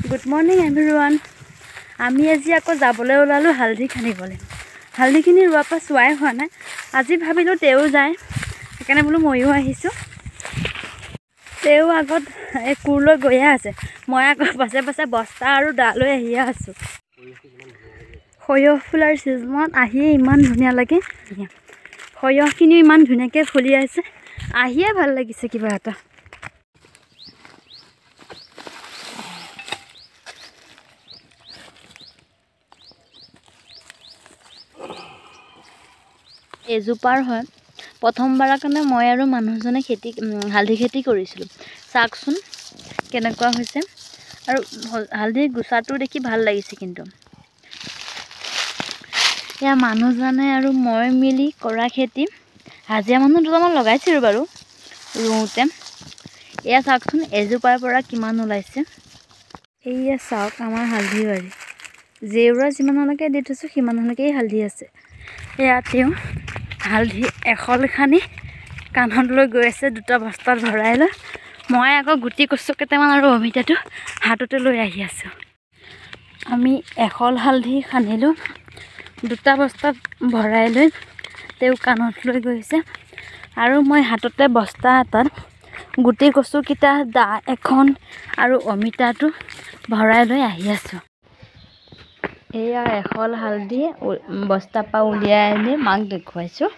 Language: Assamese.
Good morning everyone. আমি আজি আকৌ যাবলৈ ওলালোঁ হালধি খান্দিবলৈ। হালধিখিনি ৰোৱাৰ পৰা চোৱাই হোৱা নাই। আজি ভাবিলোঁ তেওঁ যায়, সেইকাৰণে বোলো ময়ো আহিছোঁ। তেওঁ আগত এই কোৰ লৈ গৈয়ে আছে, মই আকৌ পাছে পাছে বস্তা আৰু দা লৈ আহিয়ে আছোঁ। সৰিয়হ ফুলাৰ ছিজনত আহিয়ে ইমান ধুনীয়া লাগে। সৰিয়হখিনিও ইমান ধুনীয়াকৈ ফুলি আছে, আহিয়ে ভাল লাগিছে কিবা এটা। এজোপাৰ হয়। প্ৰথমবাৰৰ কাৰণে মই আৰু মানুহজনে খেতি হালধি খেতি কৰিছিলোঁ। চাওকচোন কেনেকুৱা হৈছে। আৰু হালধিৰ গুচাটো দেখি ভাল লাগিছে কিন্তু। এয়া মানুহজনে আৰু মই মিলি কৰা খেতি। হাজিৰা মানুহ দুটামান লগাইছিলোঁ বাৰু ৰুওঁতে। এয়া চাওকচোন এজোপাৰ পৰা কিমান ওলাইছে। এইয়া চাওক আমাৰ হালধি বাৰী। জেওৰা যিমানলৈকে দি থৈছোঁ সিমানলৈকেই হালধি আছে। এয়া তেওঁ হালধি এশল খানি কাণত লৈ গৈ আছে দুটা বস্তাত ভৰাই লৈ। মই আকৌ গুটি কচু কেইটামান আৰু অমিতাটো হাততে লৈ আহি আছোঁ। আমি এশল হালধি খান্দিলোঁ, দুটা বস্তাত ভৰাই লৈ তেওঁ কাণত লৈ গৈছে। আৰু মই হাততে বস্তা এটাত গুটি কচুকেইটা, দা এখন আৰু অমিতাটো ভৰাই লৈ আহি আছোঁ। এয়া এশল হালধি বস্তাৰ পৰা উলিয়াই আনি মাক দেখুৱাইছোঁ।